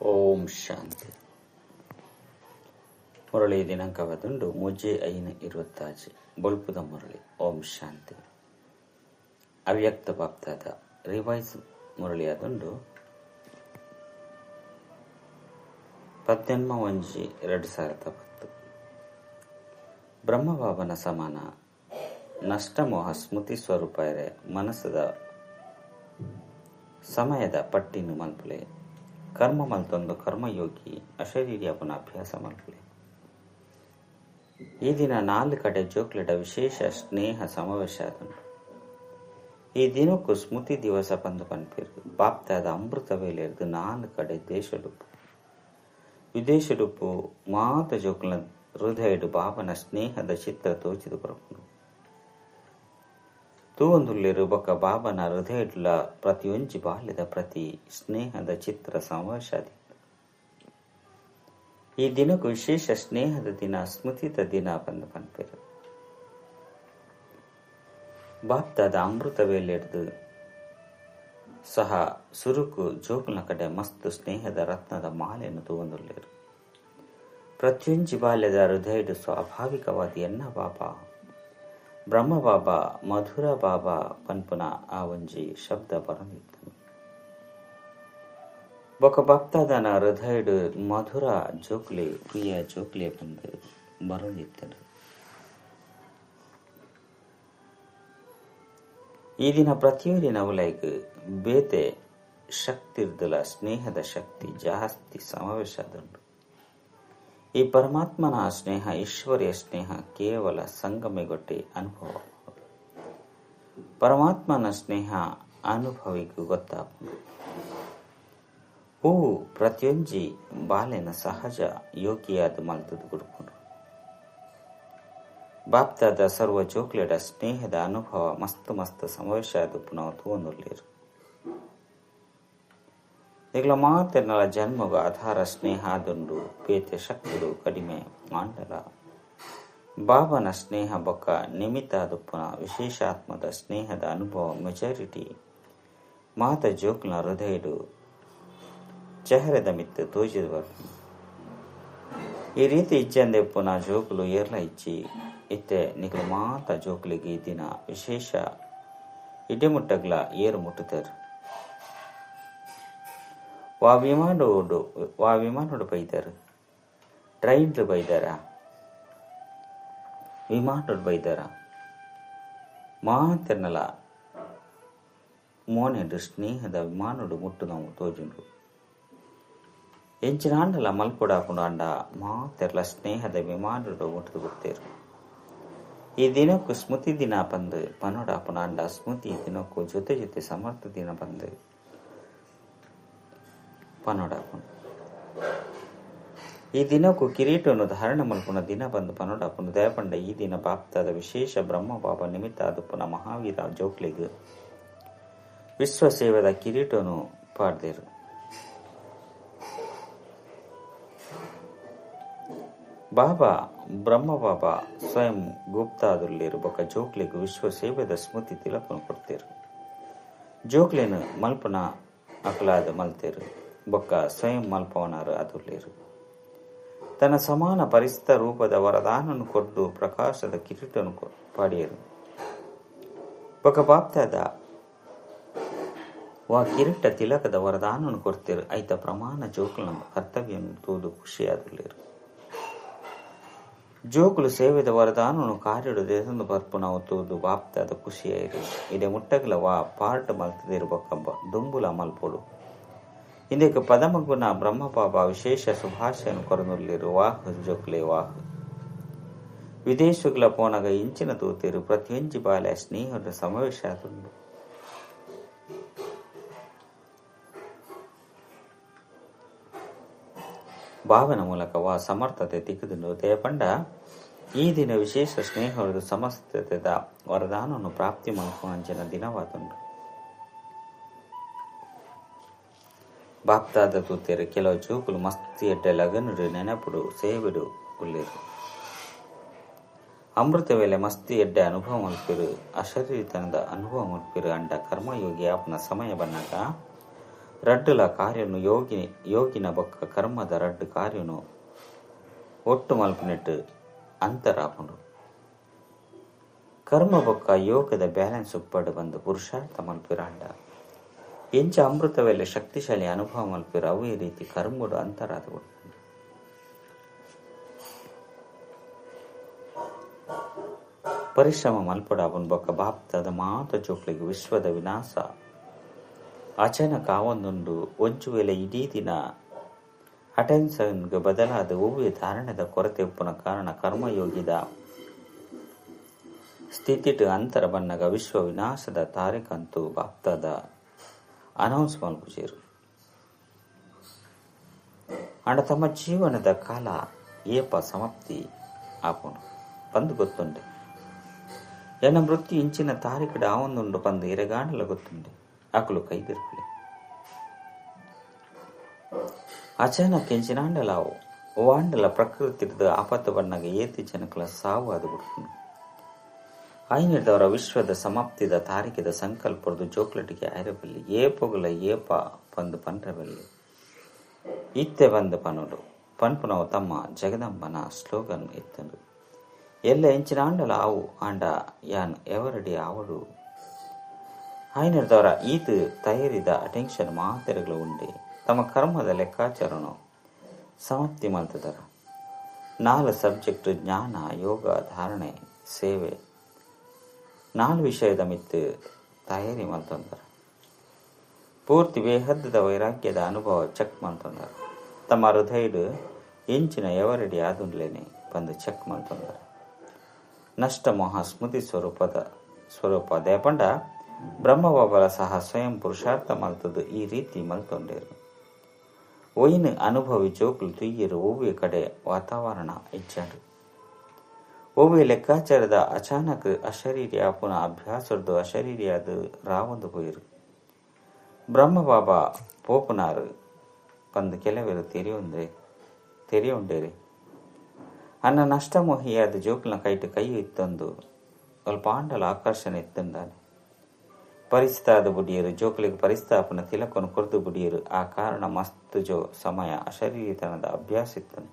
ಓಂ ಶಾಂತಿ. ಮುರಳಿ ದಿನಾಂಕವಾದುಂಡು 3/5/26 ಬೊಲ್ಪುದ ಮುರಳಿ. ಓಂ ಶಾಂತಿ. ಅವ್ಯಕ್ತ ಬಾಪ್ತಾದ ರಿವೈಸ್ ಮುರಳಿಯಾದುಂಡು 18/1/2010. ಬ್ರಹ್ಮಬಾಬನ ಸಮಾನ ನಷ್ಟಮೋಹ ಸ್ಮೃತಿ ಸ್ವರೂಪರೆ ಮನಸ್ಸದ ಸಮಯದ ಪಟ್ಟಿನು ಮಲ್ಪುಲೆ. ಕರ್ಮ ಮಲ್ತೊಂದು ಕರ್ಮಯೋಗಿ ಅಶರೀರಿಯಪನ ಅಭ್ಯಾಸ ಮಲ್ಪುಲೆ. ಈ ದಿನ 4 ಕಡೆ ಜೋಕ್ಲೆಡ ವಿಶೇಷ ಸ್ನೇಹ ಸಮಾವೇಶ ಆದುಂಡು. ಈ ದಿನಕ್ಕೂ ಸ್ಮೃತಿ ದಿವಸ ಪಂದು ಪನ್ಪೇರು. ಬಾಪ್ತಾದ ಅಮೃತ ವೇಳೆರ್ದು 4 ಕಡೆ ದೇಶಡುಪ್ಪು ವಿದೇಶಡುಪ್ಪು ಮಾತ ಜೋಕ್ಲ ಹೃದಯಡು ಬಾಬನ ಸ್ನೇಹದ ಚಿತ್ರ ತೋಚಿದು ಬರಪುಂಡು. ತೂವೊಂದುಲ್ಲೆರು ಬೊಕ್ಕ ಬಾಬನ ಹೃದಯಡ್ಲ ಪ್ರತಿಯೊಂಜಿ ಬಾಲ್ಯದ ಪ್ರತಿ ಸ್ನೇಹದ ಚಿತ್ರ ಸಮಾವೇಶ ಆದಿತ್ತು. ಈ ದಿನಕ್ಕೂ ವಿಶೇಷ ಸ್ನೇಹದ ದಿನ, ಸ್ಮೃತಿದ ದಿನ ಪಂದು ಪನ್ಪೇರು. ಬಾಪ್ತಾದ ಅಮೃತ ವೇಳೆರ್ದು ಸಹ ಸುರುಕು ಜೋಕುಲ್ನ ಕಡೆ ಮಸ್ತ್ ಸ್ನೇಹದ ರತ್ನದ ಮಾಲೆಯನ್ನು ತೂವೊಂದುಲ್ಲೆರು. ಪ್ರತಿಯೊಂಜಿ ಬಾಲ್ಯದ ಹೃದಯಡು ಸ್ವಾಭಾವಿಕವಾದ ಎನ್ನ ಬಾಬಾ, ಬ್ರಹ್ಮ ಬಾಬಾ, ಮಧುರ ಬಾಬಾ ಪನ್ಪುನ ಆ ಒಂಜಿ ಶಬ್ದ ಬರೊಂದಿತ್ತು. ಬೊಕ ಬಾಪ್ತಾದನ ಹೃದಯಡು ಮಧುರ ಜೋಕ್ಲೆ, ಪ್ರಿಯ ಜೋಕ್ಲೆ ಬಂದು ಬರೊಂದಿತ್ತನು. ಈ ದಿನ ಪ್ರತಿಯೊರಿನ ಉಲೈಗ್ ಬೇತೆ ಶಕ್ತಿರ್ದಲ ಸ್ನೇಹದ ಶಕ್ತಿ ಜಾಸ್ತಿ ಸಮಾವೇಶ ಆದುಂಡು. ಈ ಪರಮಾತ್ಮನ ಸ್ನೇಹ, ಈಶ್ವರಿಯ ಸ್ನೇಹ ಕೇವಲ ಸಂಗಮೆಗೊಟ್ಟಿ ಅನುಭವ. ಪರಮಾತ್ಮನ ಸ್ನೇಹ ಅನುಭವಿಗೂ ಗೊತ್ತಾಪುಂಡು. ಹೂವು ಪ್ರತಿಯೊಂಜಿ ಬಾಲೆನ ಸಹಜ ಯೋಗಿಯಾದ ಮಲ್ತದ ಗುಡುಪುಂಡು. ಬಾಪ್ತಾದ ಸರ್ವ ಜೋಕ್ಲೆಡ ಸ್ನೇಹದ ಅನುಭವ ಮಸ್ತ್ ಮಸ್ತ್ ಸಮಾವೇಶ ಆದುಪ್ಪುನವು ತೂವೊಂದುಲ್ಲೆರ್. ನಿಗ್ಲ ಮಾತೆರ್ನಲ ಜನ್ಮಗ ಆಧಾರ ಸ್ನೇಹ ಆದುಂಡು. ಬೇತೆ ಶಕ್ತಿಲು ಕಡಿಮೆ ಮಾಂಡಲ ಬಾಬನ ಸ್ನೇಹ ಬೊಕ್ಕ ನಿಮಿತ್ತ ಆದುಪ್ಪುನ ವಿಶೇಷಾತ್ಮದ ಸ್ನೇಹದ ಅನುಭವ ಮೆಜಾರಿಟಿ ಮಾತ ಜೋಕ್ಲ ಹೃದಯಡು ಚೆಹರೆದ ಮಿತ್ತು ತೋಜಿದ ಬರ್ಪುಂಡು. ಈ ರೀತಿ ಇಜ್ಜಂದೆ ಉಪ್ಪುನ ಜೋಕುಲು ಏರ್ಲ ಇಜ್ಜಿ. ಇತ್ತೆ ನಿಕ್ಲು ಮಾತ ಜೋಕ್ಲಿಗೆ ಈ ದಿನ ವಿಶೇಷ ಇಡೆಮುಟ್ಟಗ್ಲ ಏರು ಮುಟ್ಟುತ್ತಾರೆ. ವಾ ವಿಮಾನೋಡು ಬೈದಾರ, ಟ್ರೈನ್ ಬೈದಾರ, ವಿಮಾನೋಡು ಬೈದಾರ. ಮಾತೆರ್ನಲ ಮೋನೆಡು ಸ್ನೇಹದ ವಿಮಾನೋಡು ಮುಟ್ಟು ನಾವು ತೋಜುಂಡು. ಎಂಚಿನಾಂಡಲ ಮಲ್ಪೊಡಾಪುಂಡು ಅಂಡ ಮಾತೆರ್ಲ ಸ್ನೇಹದ ವಿಮಾನೋಡು ಮುಟ್ಟುದು ಬಿಡ್ತೇರು. ಈ ದಿನಕ್ಕೂ ಸ್ಮೃತಿ ದಿನ ಬಂದು ಪನೋಡಾಪುಂಡು ಅಂಡ ಸ್ಮೃತಿ ದಿನಕ್ಕೂ ಜೊತೆ ಜೊತೆ ಸಮರ್ಥ ದಿನ ಬಂದು ಪನೋಡಾಪುಂಡು. ಈ ದಿನಕ್ಕೂ ಕಿರೀಟವನ್ನು ಧಾರಣ ಮಲ್ಪುನ ದಿನ ಬಂದು ಪನೋಡಾಪುಂಡು. ದಯಪಂಡ ಈ ದಿನ ಬಾಪ್ತಾದ ವಿಶೇಷ ಬ್ರಹ್ಮ ಬಾಬಾ ನಿಮಿತ್ತ ಆದುಪ್ಪುನ ಮಹಾವೀರ ಜೋಕ್ಲಿಗ್ ವಿಶ್ವ ಸೇವೆದ ಕಿರೀಟವನ್ನು ಪಾಡ್ದೇರು. ಬಾಬಾ ಬ್ರಹ್ಮ ಬಾಬಾ ಸ್ವಯಂ ಗುಪ್ತಾದುಲ್ಲೇರು ಬೊಕ್ಕ ಜೋಕ್ಲಿಗ್ ವಿಶ್ವ ಸೇವೆದ ಸ್ಮೃತಿ ತಿಲಕನು ಕೊಡ್ತೇರು. ಜೋಕ್ಲೇನು ಮಲ್ಪನ ಅಕಲಾದ ಮಲ್ತೇರು ಬೊಕ್ಕ ಸ್ವಯಂ ಮಲ್ಪವನಾರು ಅದುಲ್ಲೇರು. ತನ್ನ ಸಮಾನ ಪರಿಸ್ಥಿತ ರೂಪದ ವರದಾನನು ಕೊಡ್ದು ಪ್ರಕಾಶದ ಕಿರೀಟನು ಪಾಡಿಯರು. ಬೊಕ್ಕ ಬಾಪ್ತಾದ ವಾ ಕಿರೀಟ ತಿಲಕದ ವರದಾನನು ಕೊಡ್ತೇರು. ಐತ ಪ್ರಮಾಣ ಜೋಕ್ಲನ ಕರ್ತವ್ಯವನ್ನು ತೂದು ಖುಷಿಯಾದುಲ್ಲೇರು. ಜೋಕುಲು ಸೇವೆದ ವರದಾನನು ಕಾರ್ಯಡು ದೇಸಂದು ಬರ್ಪುನವು ತೂದು ಬಾಪ್ತಾದ ಖುಷಿಯಾಯಿರು. ಇಡೆ ಮುಟ್ಟಗಲ ವಾ ಪಾರ್ಟ್ ಮಲ್ತದಿರು ಬೊಕ್ಕ ದುಂಬುಲ ಮಲ್ಪೊಡು. ಇಂದಕ್ಕೆ ಪದಮಗುಣ ಬ್ರಹ್ಮ ಬಾಬಾ ವಿಶೇಷ ಶುಭಾಶಯನು ಕೊರನುಲ್ಲಿರು. ವಾಹ್ ಜೋಕ್ಲೆ ವಾಹ್. ವಿದೇಶಗಳ ಪೋನಗ ಇಂಚಿನ ತೂತೇರು. ಪ್ರತಿಯೊಂಜಿ ಬಾಲೆ ಸ್ನೇಹದ ಸಮಾವೇಶ ಆದುಂಡು. ಭಾವನ ಮೂಲಕ ವಾ ಸಮರ್ಥತೆ ತಿಕ್ಕುದುಂಡು. ದಯಪಂಡ ಈ ದಿನ ವಿಶೇಷ ಸ್ನೇಹದ ಸಮಸ್ತತೆದ ವರದಾನವನ್ನು ಪ್ರಾಪ್ತಿ ಮಲ್ಪುನಂಚಿನ ದಿನವಾದುಂಡು. ಬಾಪ್ತಾದ ತೂತೇರು ಕೆಲವು ಜೋಕುಲು ಮಸ್ತಿ ಎಡ್ಡೆ ಲಗನುಡು ನೆನಪುಡು ಸೇವೆಡು ಉಲ್ಲೇರು. ಅಮೃತ ವೇಳೆ ಮಸ್ತಿ ಎಡ್ಡೆ ಅನುಭವ ಮಲ್ಪಿರು, ಅಶರೀರಿತನದ ಅನುಭವ ಮಲ್ಪಿರು. ಅಂಡ ಕರ್ಮಯೋಗಿ ಆಪನ ಸಮಯ ಬನ್ನಾಗ ರಡ್ಡುಲ ಕಾರ್ಯನು ಯೋಗಿನ ಬೊಕ್ಕ ಕರ್ಮದ ರಡ್ಡು ಕಾರ್ಯನು ಒಟ್ಟು ಮಲ್ಪನೆಟ್ಟು ಅಂತರಾಪುಂಡು. ಕರ್ಮ ಬೊಕ್ಕ ಯೋಗದ ಬ್ಯಾಲೆನ್ಸ್ ಉಪ್ಪಡು ಬಂದು ಪುರುಷಾರ್ಥ ಮಲ್ಪಿರಾಂಡ ಎಂಚ ಅಮೃತವೆಲ್ಲ ಶಕ್ತಿಶಾಲಿ ಅನುಭವ ಮಲ್ಪಿರ ಅವೇ ರೀತಿ ಕರ್ಮಡು ಅಂತರಾದ ಪರಿಶ್ರಮ ಮಲ್ಪಡ ಅವನ್ ಬೊಕ್ಕ ಬಾಪ್ತದ ಮಾತ ಜೋಕ್ಲಿಗೆ ವಿಶ್ವದ ವಿನಾಶ ಅಚಾನಕ್ ಆವೊಂದುಂಡು. ಒಂಜು ವೇಳೆ ಇಡೀ ದಿನ ಅಟೆನ್ಷನ್ಗೆ ಬದಲಾದ ಒವ್ವೆ ಧಾರಣದ ಕೊರತೆ ಉಪ್ಪುನ ಕಾರಣ ಕರ್ಮಯೋಗಿದ ಸ್ಥಿತಿಟ್ ಅಂತರ ಬನ್ನಗ ವಿಶ್ವ ವಿನಾಶದ ತಾರೀಖಂತೂ ಬಾಪ್ತದ ಅನೌನ್ಸ್ ಮಲ್ಪುಜೆರು. ಅಂಡ ತಮ್ಮ ಜೀವನದ ಕಾಲ ಏಪ ಸಮಾಪ್ತಿ ಆಪುಂಡು ಪಂದು ಗೊತ್ತುಂಡೆ. ಎನ್ನ ಮೃತ್ಯು ಇಂಚಿನ ತಾರೀಖುಡು ಆವೊಂದುಂಡು ಪಂದು ಇರೆಗಾಂಡಲ ಗೊತ್ತುಂಡೆ. ಅಕುಲು ಕೈದಿರ್ಪುಲೆ ಅಚಾನಕ್ ಎಂಚಿನಾಂಡಲಾವು ವಾಂಡಲ ಪ್ರಕೃತಿದ ಆಪತ್ತು ಬಣ್ಣಗ ಏತಿ ಜನಕಲ ಸಾವು ಅದು ಬಿಡ್ಪುಂಡು. ಐನಿಡ್ದವರ ವಿಶ್ವದ ಸಮಾಪ್ತಿದ ತಾರೀಕಿದ ಸಂಕಲ್ಪದ ಜೋಕ್ಲೆಟಿಗೆ ಐರಬಲ್ಲಿ ಏಪೊಗುಲ ಏಪ ಪಂದು ಪನ್ರಬಲ್ಲಿ ಇತ್ತೆ ಬಂದು ಪನುಡು ಪನ್ಪುನವು ತಮ್ಮ ಜಗದಂಬನ ಸ್ಲೋಗನ್ ಇತ್ತಂಡು. ಎಲ್ಲ ಎಂಚಿನಾಂಡಲ ಆವು ಆಂಡ ಯಾನ್ ಎವರಡಿ ಆವಡು. ಐನಿಡ್ದವರ ಈತ ತಯಾರಿದ ಅಟೆನ್ಷನ್ ಮಾತೆರೆಗಳು ಉಂಡೆ. ತಮ್ಮ ಕರ್ಮದ ಲೆಕ್ಕಾಚಾರನು ಸಮಾಪ್ತಿ ಮಲ್ತದರ. 4 ಸಬ್ಜೆಕ್ಟ್ ಜ್ಞಾನ, ಯೋಗ, ಧಾರಣೆ, ಸೇವೆ 4 ವಿಷಯದ ಮಿತ್ತು ತಯಾರಿ ಮಲ್ತೊಂದರ. ಪೂರ್ತಿ ಬೇಹದ್ದದ ವೈರಾಗ್ಯದ ಅನುಭವ ಚೆಕ್ ಮಲ್ತೊಂದರ. ತಮ್ಮ ಹೃದಯಡು ಎಂಚಿನ ಎವರಡಿ ಆದುಂಡ್ಲೇನೆ ಬಂದು ಚೆಕ್ ಮಲ್ತೊಂದರ. ನಷ್ಟ ಮೋಹ ಸ್ಮೃತಿ ಸ್ವರೂಪ ದೇಪಂಡ ಬ್ರಹ್ಮಬಾಬರ ಸಹ ಸ್ವಯಂ ಪುರುಷಾರ್ಥ ಮಲ್ತದ್ದು ಈ ರೀತಿ ಮಲ್ತೊಂಡೇರು. ಒಯ್ನು ಅನುಭವಿ ಜೋಕುಲು ತುಯ್ಯರು ಒವ್ವೆ ಕಡೆ ವಾತಾವರಣ ಇಚ್ಚಾಡು. ಒವ್ವೆ ಲೆಕ್ಕಾಚಾರದ ಅಚಾನಕ್ ಅಶರೀರಿ ಆಪುನ ಅಭ್ಯಾಸದ್ದು ಅಶರೀರಿಯಾದ ರಾವೊಂದು ಪೋಯಿರು. ಬ್ರಹ್ಮಬಾಬಾ ಪೋಪುನಾರು ಪಂದು ಕೆಲವರು ತೆರೆಯುಂಡೇರಿ. ಅನ್ನ ನಷ್ಟಮೋಹಿಯಾದ ಜೋಕುಲ್ನ ಕೈಟು ಕೈ ಇತ್ತೊಂದು ಅಲ್ಪ ಆಂಡಲ ಆಕರ್ಷಣೆ ಇತ್ತಂದಾನೆ. ಪರಿಸ್ಥಾದ ಬುಡಿಯರು ಜೋಕುಲಿಗೆ ಪರಿಸ್ಥಾಪನ ತಿಲಕನ್ನು ಕೊರ್ದು ಬುಡಿಯರು. ಆ ಕಾರಣ ಮಸ್ತ್ ಜೋ ಸಮಯ ಅಶರೀರಿತನದ ಅಭ್ಯಾಸ ಇತ್ತನು.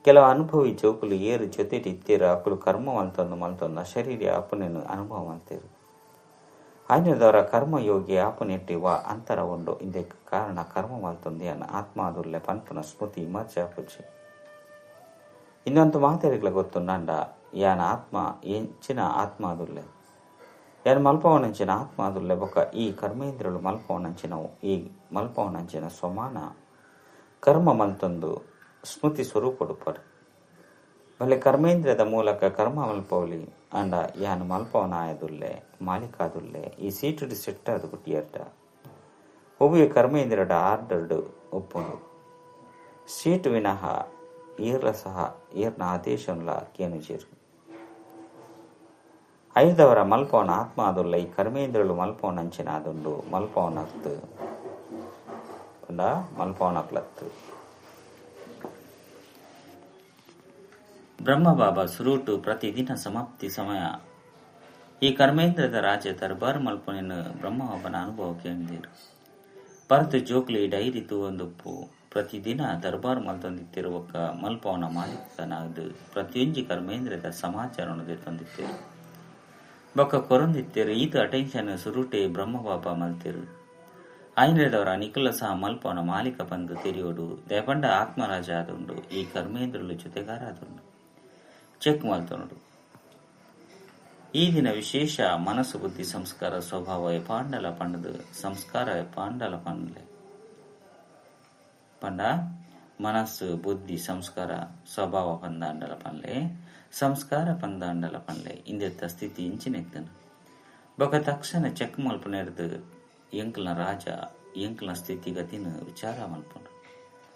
ಕೆಲವು ಅನುಭವಿ ಜೋಕುಲು ಏರು ಜೊತೆಟಿ ಇತ್ತೀರು ಅಕುಲು ಕರ್ಮ ಮಲ್ತೊಂದು ಮಲ್ತೊಂದು ಅಶರೀರಿ ಆಪನೆಯನ್ನು ಅನುಭವ ಮಲ್ತೇರು. ಆಯ್ನದವರ ಕರ್ಮಯೋಗಿ ಆಪನೆಟ್ಟಿ ವಾ ಅಂತರ ಉಂಡು. ಇದಕ್ಕೆ ಕಾರಣ ಕರ್ಮ ಮಲ್ತೊಂದು ಅನ್ನ ಆತ್ಮಾದುಲ್ಲೆ ಪನ್ಪುನ ಸ್ಮೃತಿ ಇಮರ್ಜೆ ಆಪುಜಿ. ಇನ್ನೊಂದು ಮಾತೆರಿಗ್ಲ ಗೊತ್ತುಂಡಂಡ ಯಾನ ಆತ್ಮ ಎಂಚಿನ ಆತ್ಮ ಅದುಲ್ಲೆ ಯಾನ್ ಮಲ್ಪವನಂಚಿನ ಆತ್ಮ ಅದುಲ್ಲೆ ಬೊಕ್ಕ ಈ ಕರ್ಮೇಂದ್ರಳು ಮಲ್ಪವನಂಚಿನವು ಈ ಮಲ್ಪವನಂಚಿನ ಸಮಾನ ಕರ್ಮ ಮಲ್ತೊಂದು ಸ್ಮೃತಿ ಸ್ವರೂಪಡುಪರು. ಬಲೆ ಕರ್ಮೇಂದ್ರದ ಮೂಲಕ ಕರ್ಮ ಮಲ್ಪವಲಿ ಅಂಡ ಯಾನ್ ಮಲ್ಪವನಾಯದುಲ್ಲೆ ಮಾಲೀಕಾದುಲ್ಲೆ ಈ ಸೀಟುಡು ಸೆಟ್ ಅದು ಕುಟ್ಟಿಯರ್ಡ ಒಬ್ಬ ಕರ್ಮೇಂದ್ರಡ ಆರ್ಡರ್ಡು ಒಪ್ಪುಂಡು. ಸೀಟು ವಿನಃ ಈರ್ಲ ಸಹ ಈರ್ನ ಆದೇಶನ್ಲ ಕೇನುಜೇರು. ಐದವರ ಮಲ್ಪವನ ಆತ್ಮ ಅದುಲ್ಲ ಈ ಕರ್ಮೇಂದ್ರಳು ಮಲ್ಪವನಂಚಿನ ಅದುಂಡು ಮಲ್ಪವನತ್ತು ಮಲ್ಪವನಕ್ಲತ್ತು. ಬ್ರಹ್ಮಬಾಬಾ ಸುರೂಟು ಪ್ರತಿದಿನ ಸಮಾಪ್ತಿ ಸಮಯ ಈ ಕರ್ಮೇಂದ್ರದ ರಾಜ ದರ್ಬಾರ್ ಮಲ್ಪನೆಯನ್ನು ಬ್ರಹ್ಮಬಾಬನ ಅನುಭವ ಕೇಳಿದರು. ಪರತು ಜೋಕ್ಲಿ ಡೈರಿ ತೂವೊಂದುಪ್ಪು ಪ್ರತಿದಿನ ದರ್ಬಾರ್ ಮಲ್ತೊಂದಿತ್ತಿರುವ ಮಲ್ಪವನ ಮಾಲೀಕನಾದು ಪ್ರತಿಯೊಂಜಿ ಕರ್ಮೇಂದ್ರದ ಸಮಾಚಾರವನ್ನು ತಂದಿತ್ತೇರು ಬೊಕ್ಕ ಕೊರೊಂದಿತ್ತೇರು. ಈತ ಅಟೆನ್ಷನ್ ಸುರುಟೆ ಬ್ರಹ್ಮಬಾಬಾ ಮಲ್ತಿರು. ಐನದವರ ನಿಖಲ ಸಹ ಮಲ್ಪವನ ಮಾಲೀಕ ಬಂದು ತೆರೆಯೋಡು ದೇಪಂಡ ಆತ್ಮರಾಜ ಆದುಂಡು ಈ ಕರ್ಮೇಂದ್ರಲು ಜೊತೆಗಾರ ಆದುಂಡು ಚೆಕ್ ಮಲ್ತೊನುಡು. ಈ ದಿನ ವಿಶೇಷ ಮನಸ್ಸು ಬುದ್ಧಿ ಸಂಸ್ಕಾರ ಸ್ವಭಾವ ಪಾಂಡಲ ಪಂಡದು ಸಂಸ್ಕಾರ ಪಾಂಡಲ ಪಂಡಲೆ ಪಂಡ ಮನಸ್ಸು ಬುದ್ಧಿ ಸಂಸ್ಕಾರ ಸ್ವಭಾವ ಪಂದಾಂಡಲ ಪನ್ಲೆ ಸಂಸ್ಕಾರ ಪಂದಾಂಡಲ ಪನ್ಲೆ ಇಂದೆತ್ತ ಸ್ಥಿತಿ ಇಂಚಿನೆತ್ತನು. ಬೊಕ ತಕ್ಷಣ ಚೆಕ್ ಮಲ್ಪನೆರ್ದು ಎಂಕ್ಲನ ರಾಜ ಎಂಕ್ಲನ ಸ್ಥಿತಿಗತಿನ ವಿಚಾರ ಮಲ್ಪುಂಡು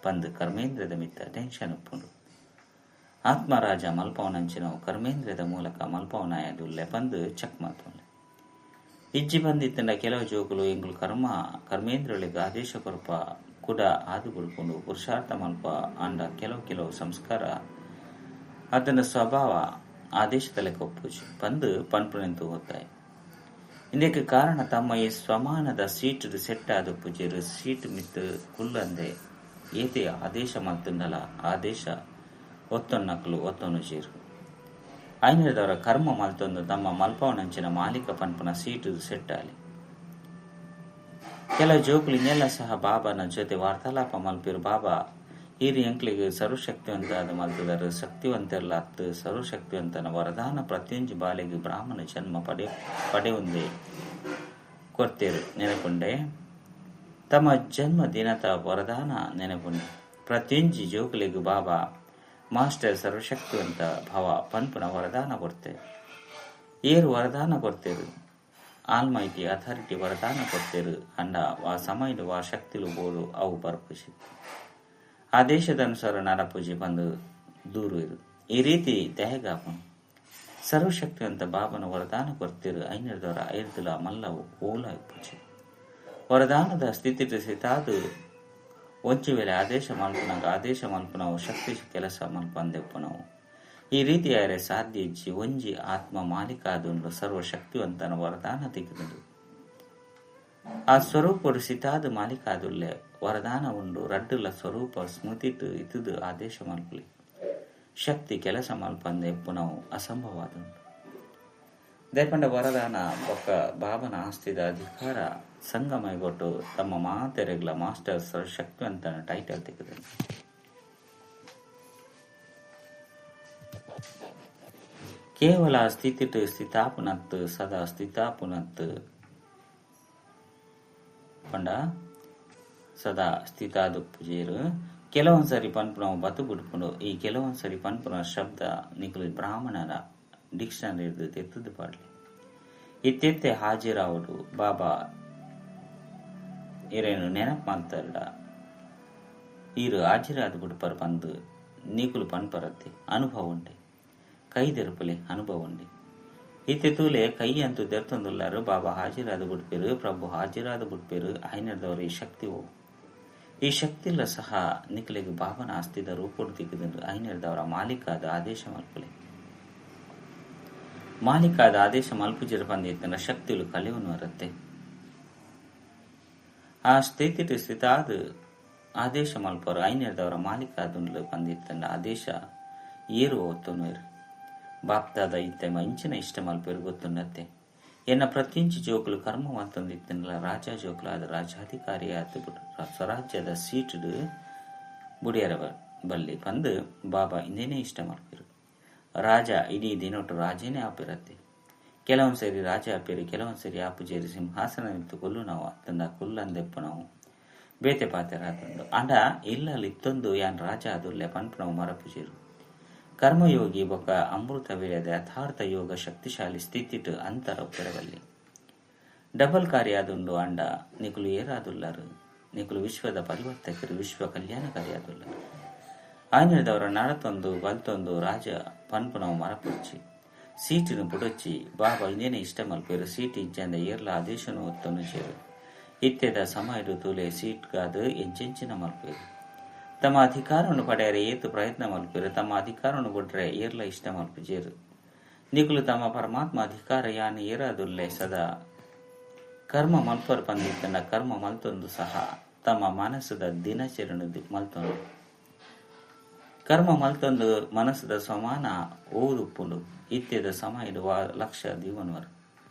ಪಂದು ಕರ್ಮೇಂದ್ರದ ಮಿತ್ತ ಟೆನ್ಷನ್ ಉಪ್ಪುಂಡು. ಆತ್ಮರಾಜ ಮಲ್ಪವನಂಚಿನವು ಕರ್ಮೇಂದ್ರದ ಮೂಲಕ ಮಲ್ಪವನಾಯದುಲ್ಲೆ ಪಂದು ಚೆಕ್ ಮಲ್ಪುಂಡು. ಇಜ್ಜಿ ಬಂದಿತ್ತಂಡ ಕೆಲವು ಜೋಕುಲು ಎಂಕುಲು ಕರ್ಮೇಂದ್ರಳಿಗೆ ಆದೇಶ ಕೊರಪ ಕೂಡ ಆದು ಕೊಡ್ಕೊಂಡು ಪುರುಷಾರ್ಥ ಮಲ್ಪ ಅಂಡ ಕೆಲವು ಕೆಲವು ಸಂಸ್ಕಾರ ಅದನ್ನ ಸ್ವಭಾವ ಆದೇಶದ ಲೆಕ್ಕ ಒಪ್ಪುಜಿ ಪಂದು ಪನ್ಪುನೆಂತು ಹೋತಾಯಿ. ಇಂದಕ್ಕೆ ಕಾರಣ ತಮ್ಮ ಈ ಸ್ವಮಾನದ ಸೀಟ್ ಸೆಟ್ ಪೂಜೆರು ಸೀಟ್ ಮಿತ್ತು ಕುಲ್ಲಂದೆ ಏತೆ ಆದೇಶ ಮಲ್ತುಂಡಲ ಆದೇಶ ಒತ್ತೊನ್ನಕ್ಲು ಒತ್ತೊನುಜೇರು. ಐನದವರ ಕರ್ಮ ಮಲ್ತೊಂದು ತಮ್ಮ ಮಲ್ಪವನಂಚಿನ ಮಾಲೀಕ ಪನ್ಪುನ ಸೀಟು ಸೆಟ್ ಆಲಿ. ಕೆಲವು ಜೋಕುಲು ಇನ್ನೆಲ್ಲ ಸಹ ಬಾಬಾನ ಜೊತೆ ವಾರ್ತಾಲಾಪ ಮಲ್ಪಿರು. ಬಾಬಾ ಈರು ಎಂಕ್ಲಿಗೆ ಸರ್ವಶಕ್ತಿವಂತ ಮಲ್ತದರು ಶಕ್ತಿವಂತೆಲ್ಲ ಅತ್ತು ಸರ್ವಶಕ್ತಿವಂತನ ವರದಾನ ಪ್ರತಿಯೊಂಜಿ ಬಾಲೆಗೆ ಬ್ರಾಹ್ಮಣ ಜನ್ಮ ಪಡೆಯುಂದೆ ಕೊರ್ತೇರು ನೆನಪುಂಡೆ. ತಮ್ಮ ಜನ್ಮ ದಿನದ ವರದಾನ ನೆನಪುಂಡೆ. ಪ್ರತಿಯೊಂಜಿ ಜೋಕುಲಿಗೆ ಬಾಬಾ ಮಾಸ್ಟರ್ ಸರ್ವಶಕ್ತಿವಂತ ಭವ ಪನ್ಪುನ ವರದಾನ ಕೊಡ್ತೇವೆ. ಏರು ವರದಾನ ಕೊಡ್ತೇರು ಆಲ್ಮೈಟಿ ಅಥಾರಿಟಿ ವರದಾನ ಕೊಡ್ತೇರು ಅಂಡ ವಾ ಸಮಯದ ವಾ ಶಕ್ತಿಲು ಬೋಡು ಅವು ಬರ್ಪುಜಿ. ಆದೇಶದ ಅನುಸಾರ ನರಪೂಜೆ ಬಂದು ದೂರು ಇರು. ಈ ರೀತಿ ದಯಗಾಪನು ಸರ್ವಶಕ್ತಿವಂತ ಬಾಬನ ವರದಾನ ಕೊಡ್ತಿರು ಐನರ್ದವರ ಐರ್ದುಲ ಮಲ್ಲವು ಓಲ ಪೂಜೆ ವರದಾನದ ಸ್ಥಿತಿ ಸಿತಾದು ಒಂಚು ವೇಳೆ ಆದೇಶ ಮಲ್ಪನಾಗ ಆದೇಶ ಮಲ್ಪನವು ಶಕ್ತಿ ಕೆಲಸ ಮಲ್ಪಂದೆಪ್ಪನವು. ಈ ರೀತಿ ಯಾರೇ ಸಾಧ್ಯ ಇಜ್ಜಿ ಒಂಜಿ ಆತ್ಮ ಮಾಲೀಕಾದುಂಡು ಸರ್ವಶಕ್ತಿವಂತನ ವರದಾನ ತೆಗೆದು ಆ ಸ್ವರೂಪರು ಸಿತಾದ ಮಾಲೀಕಾದುಲ್ಲೆ ವರದಾನ ಉಂಡು ರಡ್ಡುಲ ಸ್ವರೂಪ ಸ್ಮೃತಿಟ್ಟು ಇತುದು ಆದೇಶ ಮಲ್ಪಲಿ ಶಕ್ತಿ ಕೆಲಸ ಮಲ್ಪಂದೆ ಎಪ್ಪುನವು ಅಸಂಭವಾದುಂಡು. ದಯಪಂಡ ವರದಾನ ಒಕ್ಕ ಬಾಬನ ಆಸ್ತಿದ ಅಧಿಕಾರ ಸಂಗಮೈಗೊಟ್ಟು ತಮ್ಮ ಮಾತೆರೆಗ್ಲ ಮಾಸ್ಟರ್ ಸರ್ವಶಕ್ತಿವಂತನ ಟೈಟಲ್ ತೆಗೆದು. ಕೇವಲ ಸ್ಥಿತಿಟ್ಟು ಸ್ಥಿತಾಪುನತ್ತು ಸದಾ ಸ್ಥಿತಾಪುನತ್ತು ಪಂಡ ಸದಾ ಸ್ಥಿತಾದು ಪೂಜೆರು. ಕೆಲವೊಂದ್ಸರಿ ಪನ್ಪುನವು ಬತು ಬಿಡ್ಪುಂಡು. ಈ ಕೆಲವೊಂದ್ಸರಿ ಪನ್ಪುನ ಶಬ್ದ ನಿಕುಲು ಬ್ರಾಹ್ಮಣರ ಡಿಕ್ಷನರಿ ತೆತ್ತದು ಪಾಡ್ಲಿ. ಇತ್ತೆತ್ತೆ ಹಾಜಿರಾವುಡು ಬಾಬಾ ಇರೇನು ನೆನಪು ಮಾಡ್ತಾರಡ ಈರು ಹಾಜಿರಾದ ಬಿಡ್ಪರ್ ಬಂದು ನೀకుಲು ಪನ್ಪರತ್ತೆ ಅನುಭವ ಉಂಟೆ ಕೈ ದೆರುಪಲೆ ಅನುಭವ ಉಂಡೆ. ಇತ್ತೆ ತೂಲೆ ಕೈ ಅಂತೂ ದೆರ್ತೊಂದುಲ್ಲಾರು ಬಾಬಾ ಹಾಜಿರಾದ ಬಿಡ್ಪೇರು ಪ್ರಭು ಹಾಜಿರಾದ ಬಿಡ್ಪೇರು ಐನರ್ದವರ ಈ ಶಕ್ತಿ ಓ ಈ ಶಕ್ತಿಲ್ಲ ಸಹ ನಿಕಲಿಗೆ ಬಾಬನ ಆಸ್ತಿದ ರೂಪೋಡು ತಿಕ್ಕಿದಂದು ಐನರ್ದವರ ಮಾಲೀಕಾದ ಆದೇಶ ಮಲ್ಪಲೆ. ಮಾಲೀಕಾದ ಆದೇಶ ಮಲ್ಪುಜಿರ ಬಂದಿತ್ತನ ಶಕ್ತಿಲು ಕಲಿವನು ಅರತ್ತೆ. ಆ ಸ್ಥಿತಿ ಸ್ಥಿತಾದ ಆದೇಶ ಮಲ್ಪರು ಐನರ್ದವರ ಮಾಲೀಕಾದುಂಡ್ಲು ಬಂದಿತ್ತನ ಆದೇಶ ಏರು ಒತ್ತುನುರು. ಬಾಪ್ತಾದ ಇತ್ತೆ ಇಂಚಿನ ಇಷ್ಟ ಮಲ್ಪೇರು ಗೊತ್ತುನ್ನತ್ತೆ. ಎನ್ನ ಪ್ರತಿಯೊಂಜಿ ಜೋಕುಲು ಕರ್ಮ ಮಲ್ತೊಂದಿತ್ತನಲ್ಲ ರಾಜ ಜೋಕುಲು ಆದ ರಾಜಾಧಿಕಾರಿ ಆತು ಸ್ವರಾಜ್ಯದ ಸೀಟು ಬುಡಿಯರ ಬಲ್ಲಿ ಬಂದು ಬಾಬಾ ಇಂದೇನೇ ಇಷ್ಟ ಮಲ್ಪೇರು. ರಾಜ ಇಡೀ ದಿನೊಟ್ಟು ರಾಜೇನೇ ಆಪಿರತ್ತೆ. ಕೆಲವೊಂದು ಸರಿ ರಾಜ ಆಪಿರು ಕೆಲವೊಂದು ಸರಿ ಆಪುಜೇರಿ ಸಿಂಹಾಸನ ನಿಂತು ಕೊಲ್ಲು ನಾವು ಅತ್ತಂದ ಕೊಲ್ಲಂದೆಪ್ಪು ನಾವು ಬೇತೆ ಪಾತೆ ರಾತಂಡು ಅಂಡ ಇಲ್ಲಲ್ಲಿ ಇತ್ತೊಂದು ಯಾನ್ ರಾಜ ಅದುಲ್ಲೆ ಪನ್ಪುನವು ಮರಪುಜೇರು. ಕರ್ಮಯೋಗಿ ಬೊಕ ಅಮೃತ ವೇಳೆದ ಯಥಾರ್ಥ ಯೋಗ ಶಕ್ತಿಶಾಲಿ ಸ್ಥಿತಿಟು ಅಂತರ ಪೆರವಲ್ಲಿ ಡಬಲ್ ಕಾರ್ಯಾದುಂಡು ಅಂಡ ನಿಕುಲು ಏರಾದುಲ್ಲರು ನಿಕುಲು ವಿಶ್ವದ ಪರಿವರ್ತಕರು ವಿಶ್ವ ಕಲ್ಯಾಣಕಾರಿಯಾದುಲ್ಲರು. ಆಯ್ನದವರ ನಡತೊಂದು ಬಲ್ತೊಂದು ರಾಜ ಪನ್ಪುನವು ಮರಪುಚ್ಚಿ ಸೀಟಿನ ಪುಡೊಚ್ಚಿ ಬಾಬಾ ಇನ್ನೇನೆ ಇಷ್ಟ ಮಲ್ಪೇರು ಸೀಟ್ ಇಜ್ಜಂದ ಏರ್ಲ ಆದೇಶನು ಒತ್ತೊಂದು ಸೇರು. ಇತ್ತೆದ ಸಮಯಡು ತೂಲೆ ಸೀಟ್ಗಾದು ಎಂಚೆಂಚಿನ ಮಲ್ಪೇರು. ತಮ್ಮ ಅಧಿಕಾರವನ್ನು ಪಡೆಯರೆ ಏತು ಪ್ರಯತ್ನ ಮಲ್ಪೇರು ತಮ್ಮ ಅಧಿಕಾರವನ್ನು ಬಿಟ್ರೆ ಏರ್ಲ ಇಷ್ಟ ಮಲ್ಪುಜೇರು. ನಿಕುಲು ತಮ್ಮ ಪರಮಾತ್ಮ ಅಧಿಕಾರ ಯಾನು ಏರಾದುಲ್ಲೆ ಸದಾ ಕರ್ಮ ಮಲ್ಪರು ಬಂದಿತ್ತನ ಕರ್ಮ ಮಲ್ತೊಂದು ಸಹ ತಮ್ಮ ಮನಸ್ಸದ ದಿನಚರಣೆ ಮಲ್ತೊಂದು ಕರ್ಮ ಮಲ್ತೊಂದು ಮನಸ್ಸದ ಸಮಾನ ಓದುಪ್ಪುಂಡು. ಇತ್ಯದ ಸಮಯದ ಲಕ್ಷ ದೀವನ್ವರು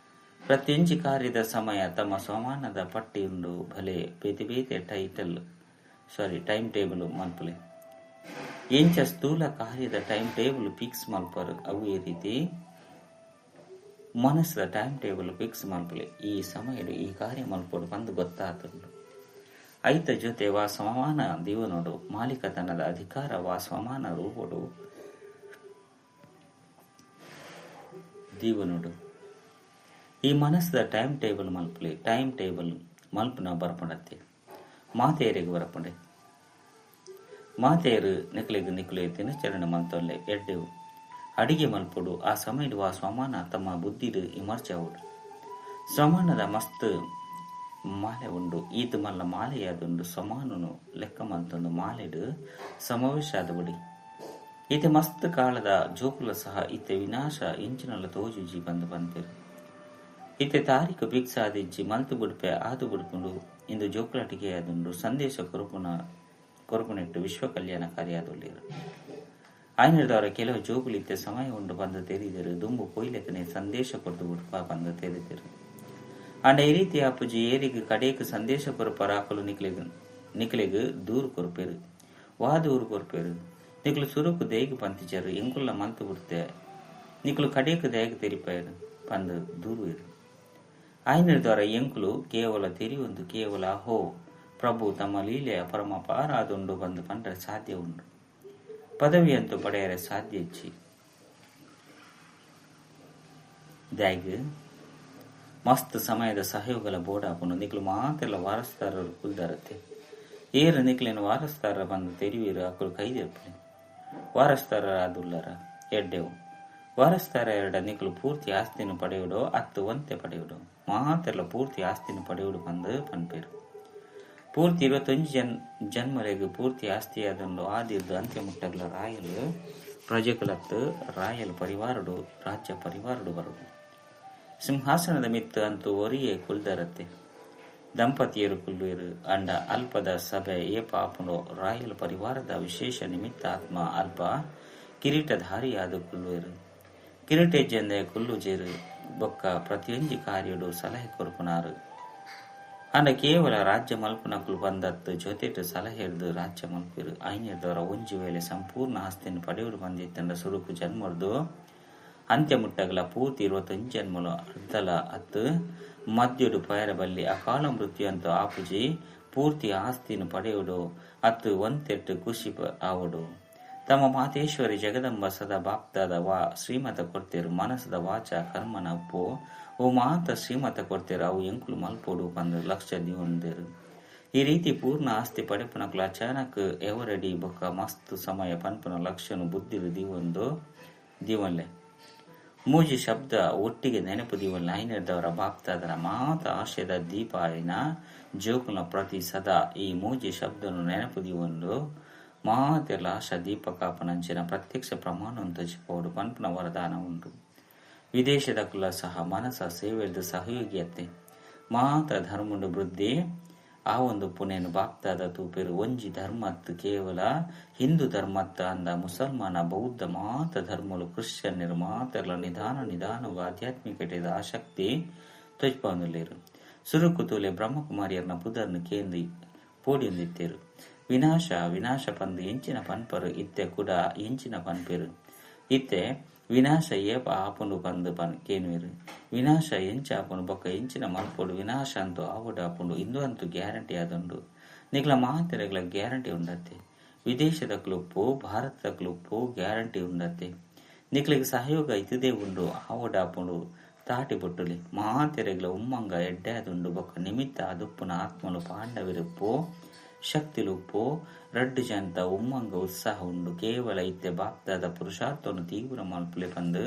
ಪ್ರತಿಯೊಂಜಿ ಕಾರ್ಯದ ಸಮಯ ತಮ್ಮ ಸಮಾನದ ಪಟ್ಟಿಯುಂಡು ಭಲೆ ಬೇತೆ ಬೇತೆ ಟೈಮ್ ಟೇಬಲ್ ಮಲ್ಪಲೆ. ಎಂಚ ಸ್ಥೂಲ ಕಾರ್ಯದ ಟೈಮ್ ಟೇಬಲ್ ಫಿಕ್ಸ್ ಮಲ್ಪರು ಅವು ಈ ರೀತಿ ಮನಸ್ಸದ ಟೈಮ್ ಟೇಬಲ್ ಫಿಕ್ಸ್ ಮಲ್ಪಲೆ. ಈ ಸಮಯದ ಈ ಕಾರ್ಯ ಮಲ್ಪಡು ಬಂದು ಗೊತ್ತಾತುಂಡು. ಐತ ಜೊತೆ ವಾ ಸಮಾನ ದೀವನೋಡು ಮಾಲೀಕತನದ ಅಧಿಕಾರ ವಾ ಸಮಾನ ರೂಪೋಡು ದೀವನೋಡು. ಈ ಮನಸ್ಸದ ಟೈಮ್ ಟೇಬಲ್ ಮಲ್ಪಲೆ. ಟೈಮ್ ಟೇಬಲ್ ಮಲ್ಪನ ಬರ್ಪಣತ್ತೆ ಮಾತೆಯರಿಗೆ ಬರಪಂಡೆ ಮಾತೆಯರು ನಿಕ್ಲಿಗೆ ನಿಕ್ಲೆ ದಿನಚರಣೆ ಮಲ್ತೊಲ್ಲೆ ಎಡ್ಡೆವು ಅಡಿಗೆ ಮಲ್ಪೊಡು. ಆ ಸಮಯಡು ಆ ಸಮಾನ ತಮ್ಮ ಬುದ್ಧಿಡು ಇಮರ್ಜ ಆವಡು. ಸಮಾನದ ಮಸ್ತ್ ಮಾಲೆ ಉಂಡು. ಈತು ಮಲ್ಲ ಮಾಲೆಯಾದುಂಡು ಸಮಾನನು ಲೆಕ್ಕ ಮಲ್ತೊಂದು ಮಾಲೆಡು ಸಮಾವೇಶ ಆದಬಡಿ. ಈತೆ ಮಸ್ತ್ ಕಾಲದ ಜೋಕುಲ ಸಹ ಈತೆ ವಿನಾಶ ಇಂಚಿನಲ್ಲ ತೋಜುಜಿ ಬಂದು ಬಂದಿರು. ಇತ್ತೆ ತಾರೀಕು ಫಿಕ್ಸ್ ಆದಿಜ್ಜಿ ಮಲ್ತು ಬುಡ್ಪೆ ಆದು ಬುಡ್ಪುಂಡು ಇಂದು ಜೋಕುಲಾಟಿಕೆ ಆದುಂಡು ಸಂದೇಶ ಕೊರಪುನೆಟ್ಟು ವಿಶ್ವ ಕಲ್ಯಾಣ ಕಾರ್ಯಾದುಲ್ಲೇರು. ಆಯ್ನಿಡ್ದವರ ಕೆಲವು ಜೋಕುಲು ಇತ್ತೆ ಸಮಯ ಉಂಡು ಬಂದು ತೆರಿದರು ದುಂಬು ಪೊಯ್ಲೆಕನೆ ಸಂದೇಶ ಕೊರ್ದು ಬುಡ್ಪ ಬಂದು ತೆರಿದರು. ಆಂಡ ಈ ರೀತಿ ಅಪ್ಪುಜಿ ಏರಿಗೆ ಕಡೇಕ್ ಸಂದೇಶ ಕೊರಪರ ಆಕಲು ನಿಕ್ಲೆಗ್ ದೂರು ಕೊರ್ಪೇರು ವಾ ದೂರು ಕೊರ್ಪೇರು ನಿಕ್ಲು ಸುರುಕು ದೇಗ್ ಪಂತಿಚರು ಎಂಕುಲ್ಲ ಮಲ್ತು ಬಿಡ್ತೆ ನಿಕ್ಲು ಕಡೇಕ್ ದೇಗ್ ತೆರಿಪೇರು ಪಂದು ದೂರುವೇರು. ಆಯ್ನಿಡ್ದವರ ಎಂಕುಲು ಕೇವಲ ತೆರಿಯೊಂದು ಕೇವಲ ಹೋ ಪ್ರಭು ತಮ್ಮ ಲೀಲೆಯ ಪರಮ ಪಾರಾದುಂಡು ಬಂದು ಪಂಡ್ರೆ ಸಾಧ್ಯ ಉಂಡು ಪದವಿಯಂತೂ ಪಡೆಯರೆ ಸಾಧ್ಯ ಇಚ್ಚಿ. ದಾಗ್ ಮಸ್ತ್ ಸಮಯದ ಸಹಯೋಗಲ ಬೋಡಾಪುಂಡು ನಿಕ್ಲು ಮಾತೆಲ್ಲ ವಾರಸ್ತಾರರು ಕುಲ್ದಾರತ್ತೆ ಏರು ನಿಕ್ಲೇನು ವಾರಸ್ತಾರ ಬಂದು ತೆರಿವೀರು ಅಕುಲು ಕೈದಿರ್ಪಲೆ ವಾರಸ್ತಾರ ಆದುಲ್ಲರ ಎಡ್ಡೆವು ವಾರಸ್ತಾರ ಎರಡ ನಿಕ್ಲು ಪೂರ್ತಿ ಆಸ್ತಿನ ಪಡೆಯುಡೋ ಅತ್ತು ಒಂತೆ ಪಡೆಯುಡೋ ಮಾತೆಲ್ಲ ಪೂರ್ತಿ ಆಸ್ತಿನ ಪಡೆಯುಡು ಬಂದು ಪನ್ಪೇರು. ಪೂರ್ತಿ 21 ಜನ್ಮಲೆಗ್ ಪೂರ್ತಿ ಆಸ್ತಿಯಾದುಂಡು ಆದಿರ್ದು ಅಂತ್ಯ ಮುಟ್ಟಗ್ಲ ರಾಯಲ್ ಪ್ರಜೆಕುಲತ್ತು ರಾಯಲ್ ಪರಿವಾರಡು ರಾಜ್ಯ ಪರಿವಾರಡು ಬರುಡು. ಸಿಂಹಾಸನದ ಮಿತ್ತು ಅಂತೂ ಒರಿಯೇ ಕುಲ್ದರತ್ತೆ ದಂಪತಿಯರು ಕುಲ್ಲುವರು ಅಂಡ ಅಲ್ಪದ ಸಭೆ ಏಪ ಆಪುಂಡು ರಾಯಲ್ ಪರಿವಾರದ ವಿಶೇಷ ನಿಮಿತ್ತ ಆತ್ಮ ಅಲ್ಪ ಕಿರೀಟಧಾರಿಯಾದ ಕುಲ್ಲುವರು. ಕಿರೀಟೆಜ್ಜಂದೆ ಕುಲ್ಲುಜೇರು ಬೊಕ್ಕ ಪ್ರತಿಯೊಂಜಿ ಕಾರ್ಯಡು ಸಲಹೆ ಕೊರ್ಪುನಾರು. ಅಂಡ ಕೇವಲ ರಾಜ್ಯ ಮಲ್ಪುನಕುಲು ಬಂದತ್ತು ಜೊತೆಟು ಸಲಹೆ ಹಿಡಿದು ರಾಜ್ಯ ಮಲ್ಪಿರು. ಐನೇದವರ ಒಂಜಿ ವೇಳೆ ಸಂಪೂರ್ಣ ಆಸ್ತಿಯನ್ನು ಪಡೆಯುವುದು ಬಂದಿತ್ತಂಡ ಸುರುಕು ಜನ್ಮರ್ದು ಅಂತ್ಯ ಮುಟ್ಟಗಲ ಪೂರ್ತಿ 21 ಜನ್ಮಲು ಅರ್ಧಲ ಅತ್ತು ಮದ್ಯಡು ಪಯರ ಬಲ್ಲಿ ಅಕಾಲ ಮೃತ್ಯು ಅಂತ ಆಪುಜಿ ಪೂರ್ತಿ ಆಸ್ತಿಯನ್ನು ಪಡೆಯುಡು ಅತ್ತು ಒಂತೆಟ್ಟು ಖುಷಿ ಆವಡು. ತಮ್ಮ ಮಾತೇಶ್ವರಿ ಜಗದಂಬ ಸದಾ ಬಾಪ್ತಾದ ವಾ ಶ್ರೀಮತ ಕೊಡ್ತೇರು ಮನಸ್ಸದ ವಾಚ ಕರ್ಮನ ಉಪ್ಪು ಓ ಮಾತ ಶ್ರೀಮತ ಕೊಡ್ತೇರು ಅವು ಎಂಕುಲು ಮಲ್ಪೋಡು ಪಂದು ಲಕ್ಷ ದಿವಂದೇರು. ಈ ರೀತಿ ಪೂರ್ಣ ಆಸ್ತಿ ಪಡೆಪುನಕುಲು ಅಚಾನಕ್ ಎವರೆಡಿ ಬೊಕ್ಕ ಮಸ್ತ್ ಸಮಯ ಪನ್ಪುನ ಲಕ್ಷನು ಬುದ್ಧಿರು ದಿವೊಂದು ದಿವನ್ಲೆ ಮೂಜಿ ಶಬ್ದ ಒಟ್ಟಿಗೆ ನೆನಪು ದಿವನ್ಲೆ. ಐನರ್ದವರ ಬಾಪ್ತಾದರ ಮಾತ ಆಶಯದ ದೀಪ ಆಯ್ನ ಜೋಕುನ ಪ್ರತಿ ಸದಾ ಈ ಮೂಜಿ ಶಬ್ದನು ನೆನಪು ದಿವೊಂದು ಮಾತೆಲ್ಲ ಆಶಾ ದೀಪಕಾಪನಂಚಿನ ಪ್ರತ್ಯಕ್ಷ ಪ್ರಮಾಣ ತಜಿಪೋಡು ಪನ್ಪುನ ವರದಾನ ಉಂಟು. ವಿದೇಶದ ಕುಲ ಸಹ ಮನಸ ಸೇವೆದ ಸಹಯೋಗಿಯತ್ತೆ ಮಾತ ಧರ್ಮುಂಡು ವೃದ್ಧಿ ಆ ಒಂದು ಪುಣೆನು ಬಾಪ್ತಾದ ತೂಪೆರು. ಒಂಜಿ ಧರ್ಮತ್ ಕೇವಲ ಹಿಂದೂ ಧರ್ಮತ್ತ ಅಂದ ಮುಸಲ್ಮಾನ ಬೌದ್ಧ ಮಾತ ಧರ್ಮಲು ಕ್ರಿಶ್ಚಿಯನ್ನರು ಮಾತೆಲ್ಲ ನಿಧಾನ ನಿಧಾನವು ಆಧ್ಯಾತ್ಮಿಕತೆದ ಆಸಕ್ತಿ ತೊಜ್ಪೊಂದುಲ್ಲೇರು. ಸುರುಕು ತೂಲೆ ಬ್ರಹ್ಮಕುಮಾರಿಯರ್ನ ಪುದರ್ನು ಕೇಂದ್ರಿ ಪೋಡಿಯೊಂದಿತ್ತೇರು. ವಿನಾಶ ವಿನಾಶ ಪಂದು ಎಂಚಿನ ಪನ್ಪರು ಇತ್ತೆ ಕೂಡ ಎಂಚಿನ ಪನ್ಪೆರು ಇತ್ತೆ ವಿನಾಶ ಏಪ ಆಪುಂಡು ಪಂದು ಪನ್ ಕೇನುವೆರು. ವಿನಾಶ ಎಂಚ ಆಪುಂಡು ಬೊಕ್ಕ ಎಂಚಿನ ಮಲ್ಪೊಡು ವಿನಾಶ ಅಂತೂ ಆವಡು ಆಪುಂಡು ಇಂದು ಅಂತೂ ಗ್ಯಾರಂಟಿ ಆದುಂಡು. ನಿಗ್ಲ ಮಾತೆರೆಗ್ಲ ಗ್ಯಾರಂಟಿ ಉಂಡತ್ತೆ. ವಿದೇಶದ ಕ್ಲುಪ್ಪು ಭಾರತದ ಕ್ಲುಪ್ಪು ಗ್ಯಾರಂಟಿ ಉಂಡತ್ತೆ. ನಿಕ್ಲಿಗೆ ಸಹಯೋಗ ಇತದೇ ಉಂಡು ಆವಡು ಆಪುಂಡು ತಾಟಿ ಬೊಟ್ಟುಲಿ ಮಾತೆರೆಗ್ಲ ಉಮ್ಮಂಗ ಎಡ್ಡೆ ಆದುಂಡು ಬೊಕ್ಕ ನಿಮಿತ್ತ ಅದುಪ್ಪುನ ಆತ್ಮಲು ಪಾಂಡವಿರುಪ್ಪು ಶಕ್ತಿಲುಪ್ಪು ರಡ್ಡು ಜಂತ ಉಮ್ಮಂಗ ಉತ್ಸಾಹ ಉಂಡು. ಕೇವಲ ಇತ್ತೆ ಬಾಪ್ತಾದ ಪುರುಷಾರ್ಥವನ್ನು ತೀವ್ರ ಮಲ್ಪುಲೆ ಪಂದು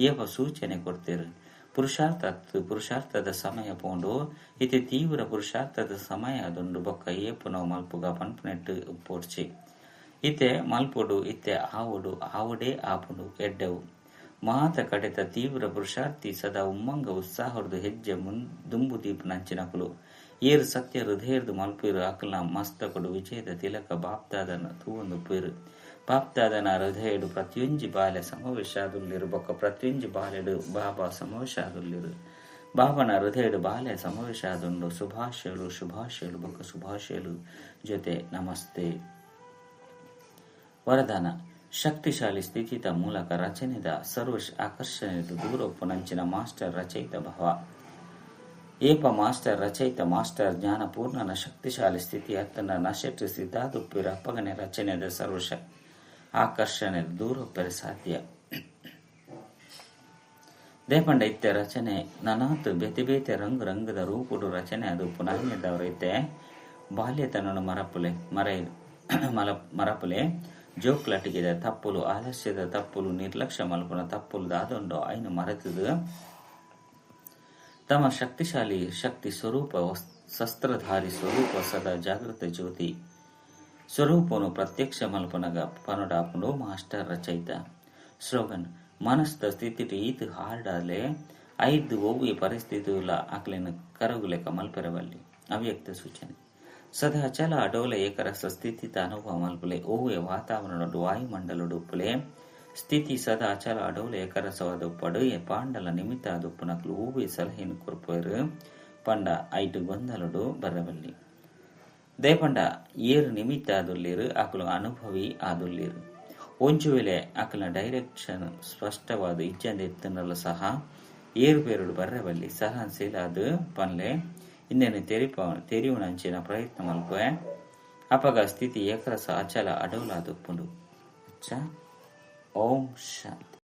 ಏಪ ಸೂಚನೆ ಕೊಡ್ತೇರು. ಪುರುಷಾರ್ಥ ಪುರುಷಾರ್ಥದ ಸಮಯ ಪೋಂಡು ಇತ್ತೆ ತೀವ್ರ ಪುರುಷಾರ್ಥದ ಸಮಯ ಅದುಂಡು ಬೊಕ್ಕ ಏಪು ನಾವು ಮಲ್ಪುಗ ಪನ್ಪುನೆಟ್ಟು ಪೋಡ್ಚಿ ಇತ್ತೆ ಮಲ್ಪೊಡು ಇತ್ತೆ ಆವಡು ಆವಡೇ ಆಪುಂಡು ಎಡ್ಡೆವು ಮಾತ ಕಡೆತ ತೀವ್ರ ಪುರುಷಾರ್ಥಿ ಸದಾ ಉಮ್ಮಂಗ ಉತ್ಸಾಹದ ಹೆಜ್ಜೆ ದುಂಬು ದೀಪ ನಂಚಿನಕುಲು ಏರು ಸತ್ಯ ಹೃದಯರ್ದು ಮಲ್ಪೀರು ಅಕಲ್ನ ಮಸ್ತಕಡು ವಿಜಯದ ತಿಲಕ ಬಾಪ್ತಾದನ ತೂವೊಂದು ಪೇರು. ಬಾಪ್ತಾದನ ಹೃದಯಡು ಪ್ರತಿಯೊಂಜಿ ಬಾಲೆ ಸಮಾವೇಶ ಆದುಲ್ಲಿರು ಬೊಕ್ಕ ಪ್ರತಿಯೊಂಜಿ ಬಾಲೆಡು ಬಾಬಾ ಸಮಾವೇಶ ಆದುಲ್ಲಿರು. ಬಾಬನ ಹೃದಯಡು ಬಾಲೆ ಸಮಾವೇಶ ಆದುಂಡು. ಶುಭಾಶಯಲು ಶುಭಾಶಯಲು ಬೊಕ್ಕ ಶುಭಾಶಯಲು ಜೊತೆ ನಮಸ್ತೆ. ವರದಾನ ಶಕ್ತಿಶಾಲಿ ಸ್ಥಿತಿತ ಮೂಲಕ ರಚನೆದ ಸರ್ವ ಆಕರ್ಷಣೆದ ದೂರೊಪ್ಪುನಂಚಿನ ಮಾಸ್ಟರ್ ರಚಯಿತ ಭವ. ಏಪ ಮಾಸ್ಟರ್ ರಚಯಿತ ಮಾಸ್ಟರ್ ಜ್ಞಾನ ಪೂರ್ಣನ ಶಕ್ತಿಶಾಲಿ ಸ್ಥಿತಿ ಅತ್ತನ ನಶೆಟ್ಟು ಸ್ಥಿತಾದುಪ್ಪಿರ ಅಪ್ಪಗನೆ ರಚನೆದ ಸರ್ವ ಆಕರ್ಷಣೆ ದೂರೊಪ್ಪರೆ ಸಾಧ್ಯ. ದೇಪಂಡ ಇತ್ತೆ ರಚನೆ ನನಾತು ಬೇತೆ ಬೇತೆ ರಂಗು ರಂಗದ ರೂಪುಡು ರಚನೆ ಅದು ಪುನಃದವರೈತೆ ಬಾಲ್ಯತನನು ಮರಪುಲೆ ಮರಪುಲೆ ಜೋಕ್ಲಟಿಗೆದ ತಪ್ಪುಲು ಆಲಸ್ಯದ ತಪ್ಪುಲು ನಿರ್ಲಕ್ಷ್ಯ ಮಲ್ಪುನ ತಪ್ಪುಲು ದಾದೊಂಡು ಐನು ಮರೆತದು ತಮ್ಮ ಶಕ್ತಿಶಾಲಿ ಶಕ್ತಿ ಸ್ವರೂಪ ಶಸ್ತ್ರಧಾರಿ ಸ್ವರೂಪ ಸದಾ ಜಾಗೃತ ಜ್ಯೋತಿ ಸ್ವರೂಪನು ಪ್ರತ್ಯಕ್ಷ ಮಲ್ಪನಗ ಪನುಡಾಪುಂಡು ಮಾಸ್ಟರ್ ರಚಯಿತ. ಸ್ಲೋಗನ್ ಮನಸ್ದ ಸ್ಥಿತಿ ಈತ್ ಹಾರ್ಡಾಲೆ ಐರ್ದ್ ಒವ್ವೆ ಪರಿಸ್ಥಿತಿಲ ಅಕ್ಲೆನ್ ಕರಗುಲೆಕ ಮಲ್ಪೆರೆ ಬಲ್ಲಿ. ಅವ್ಯಕ್ತ ಸೂಚನೆ. ಸದಾ ಅಚಲ ಅಡೋಲ ಏಕರಸ ಸ್ಥಿತಿತ ಅನುಭವ ಮಲ್ಪುಲೆ. ಒವ್ವೆ ವಾತಾವರಣೊಡು ವಾಯುಮಂಡಲೊಡು ಉಪ್ಪುಲೆ. ಸ್ಥಿತಿ ಸದಾ ಅಚಲ ಅಡೋಲ ಏಕರಸವಾದ್ ಉಪ್ಪಡ್. ಪಾಂಡಲ ನಿಮಿತ್ತ ಆದ್ ಉಪ್ಪುನಕುಲು ಒವ್ವೆ ಸಲಹೆನ್ ಕೊರ್ಪೆರ್ ಪಂಡ ಐಟ್ ಗೊಂದಲೊಡು ಬರಬಲ್ಲಿ. ದಾಯೆ ಪಂಡ ಏರ್ ನಿಮಿತ್ತ ಆದುಲ್ಲೆರ್ ಅಕುಲು ಅನುಭವಿ ಆದುಲ್ಲೆರ್. ಒಂಜಿ ವೇಳೆ ಅಕಲ್ನ ಡೈರೆಕ್ಷನ್ ಸ್ಪಷ್ಟವಾದ್ ಇಜ್ಜಂದೆ ಇತ್ತ್ಂಡಲ ಸಹ ಏರುಪೇರುಡು ಬರ್ರೆ ಬಲ್ಲಿ. ಸಹನಶೀಲಾದ್ ಪನ್ಲೆ ಇಂದೆನ್ ತೆರಿಯುನಂಚಿನ ಪ್ರಯತ್ನ ಮಲ್ಪುವೆ. ಅಪಗ ಸ್ಥಿತಿ ಏಕರಸ ಅಚಲ ಅಡೋಲ ಆದ್ ಉಪ್ಪುಂಡು. ಅಚ್ಚ. ಓಂ ಶಾಂತಿ.